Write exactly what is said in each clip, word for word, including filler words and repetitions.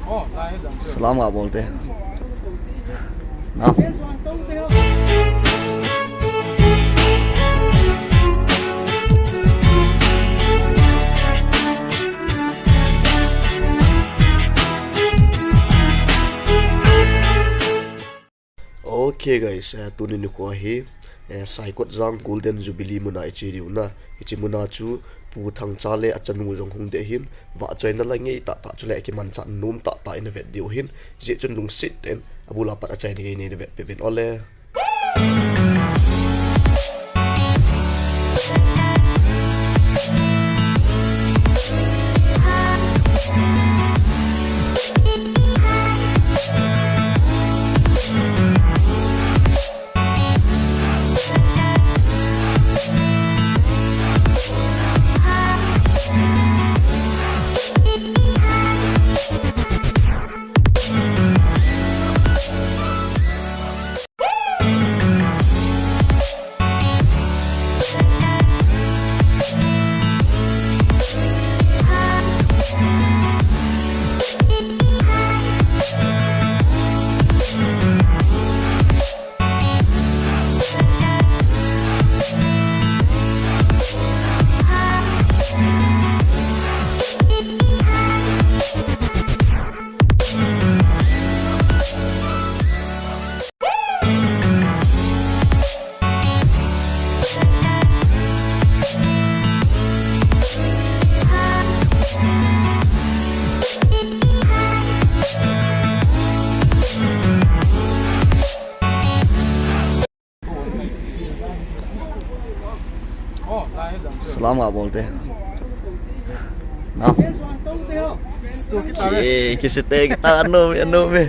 Salam a bolte. Na. Okay guys, eh, tuni nikho hi, eh, Saikot Jang Golden Jubilee muna iche diu na. Hiche muna chu Pu Thangcha le achanu jong hung ding ahin, vahchoina la ngei tahtah chule kimanchah nom tahtah ina vet diu ahin, hijeh chun lungset tah in abul a pat achaina gei neina vetpeh uvin ole. Salam a bolte. Na. Ki, kisite kita anu, anu me.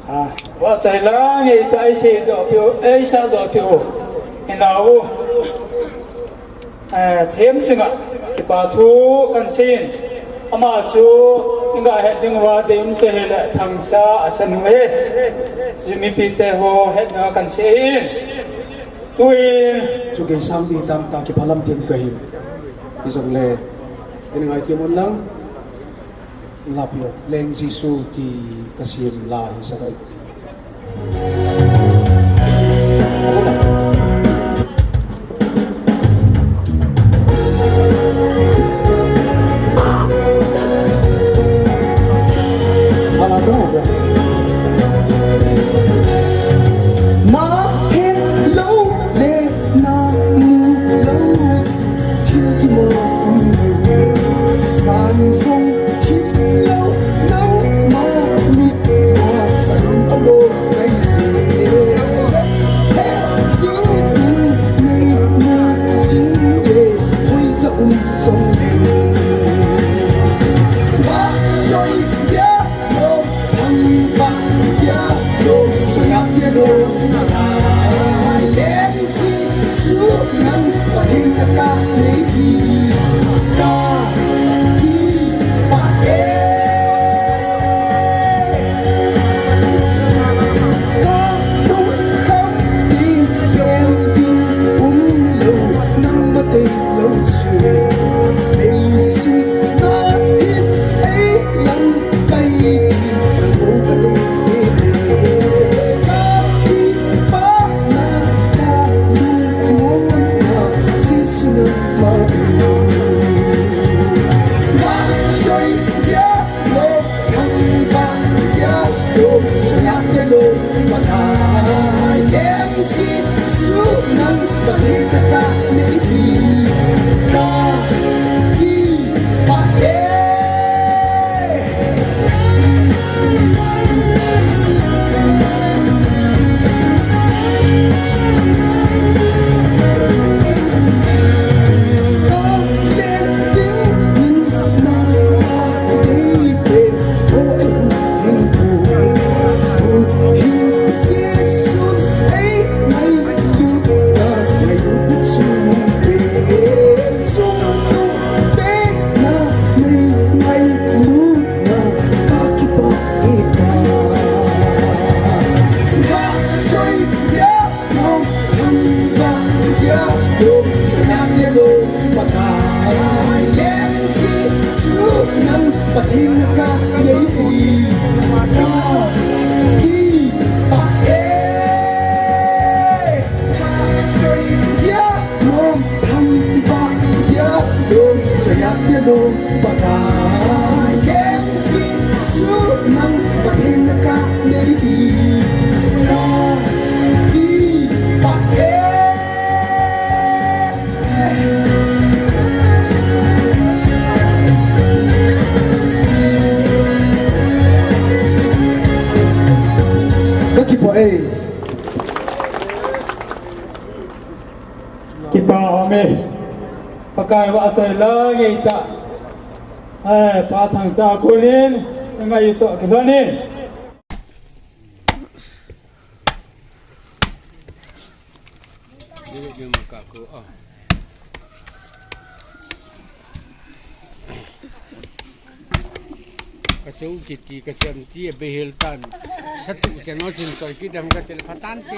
Ah, vachai lang eita eisei doh peh u, eisa doh peh u. Inau. Eh, themchinga kipa thu kansei in. Ama chu inga het ding uva dei um chu hile Thangcha a sanu ahi. Chu mipite ho hetna kansei in. Tuin. Chu kei sangpi tamtah kiphalam thim kahi. Hijongle, in ngaithem un lang. Lapi o, Leng Jesu ti kasem la hi sa dai. Ala dong. Na het lou le na mu lou, thil kimo um lou, san song thil lou, nangma mit na alung alo ngai se. He sing in nei mu sing e, hui sa um song le. Wa soi ya. Ka kipah e. Kipa um e. Pakai vahchoi la ngeita. Ai, Pa Thangcha kunin, ngai to kilhonin. Ka chou kiti, ka chem ti, a behel tan. Satu chem no chin toi ki dam ka tel phatan si.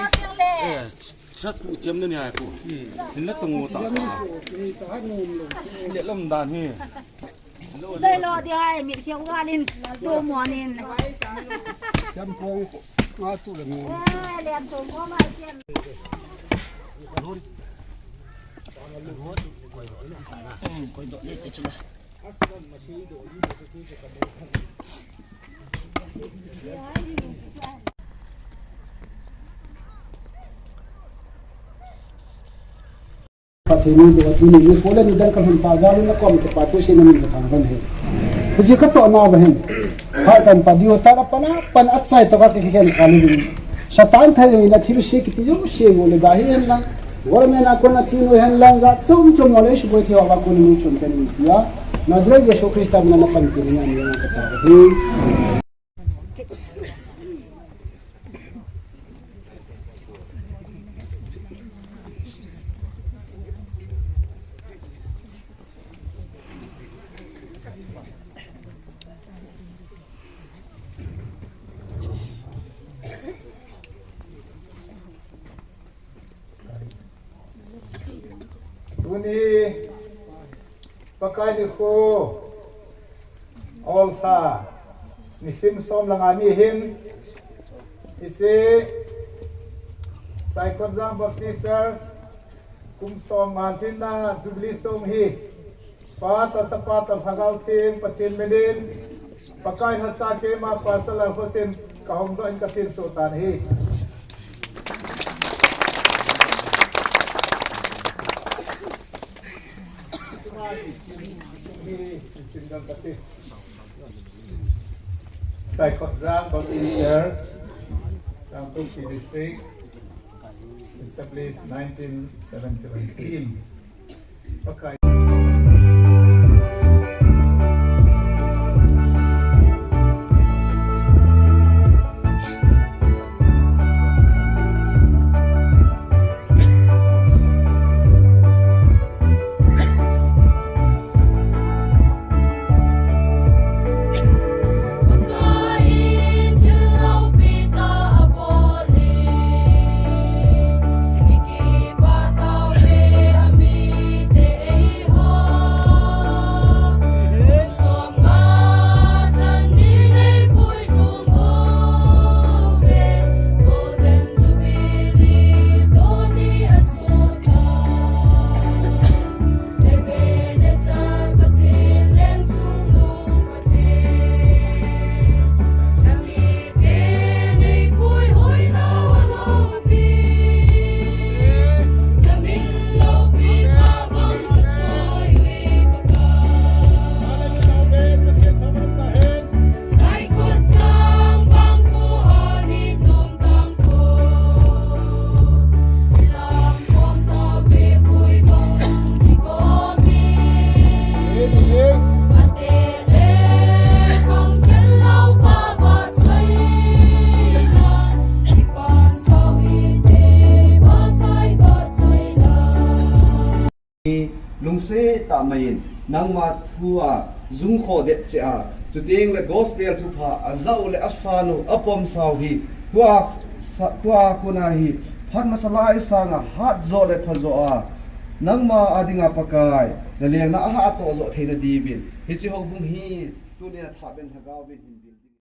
Eh, satu chem ne ni ai ku. Hmm. Hin na tung ta. Ni cha hat nom lo. Ni lom dan hi. Doi lo di hai, mit khiau galin, tu monin. Siam pong nga tu le mo. Eh, liam tu mo ma siam. Koi do le te chula. Pathen in ding a tuni nikho le nidang kalhun pa jal in nakom kipah thu seinom in kathang uvin ahi. Hijeh a katoh nauva hin, Phaikam pa diu tah a pan a, pan achai tah a kakikhen kha uvin. Satan thei in athilse kiti jouse gol le ga hihen lang, government a kon a thi nu hen lang, jat chom chom le suboi thei ho a kon a nu chom pen in tia, Nazareth Jesu Christa min a napan kin in, amen, kati ahi. Ni Pakai nikho, Oltha, nisim som le nga ni hin, hiche Saikhotjang Baptist Church kum som nga lhinna Jubilee song hi, Pa toh Chapa toh Lhagao Theng Pathen minin, Pakai in acha keima Pastor Lalkhosin kahung doh in katin soh tan ahi. Saikhotjang Baptist Church, Kangpokpi District, established nineteen seventy-one. Pakai. Lungset tah mai in, nangma thu a jungkho det cheh a, chuteng le gospel thupha a jao le a san u, a pomsa u hi, tua sa-, tua kona hi, phat masa lai sanga hat jo le pha jo a, nangma a dinga Pakai, na lengna a hatoh jo theina diuvin, hiche houbung hi, tunia thah ben Lhagao vin hin bil ding.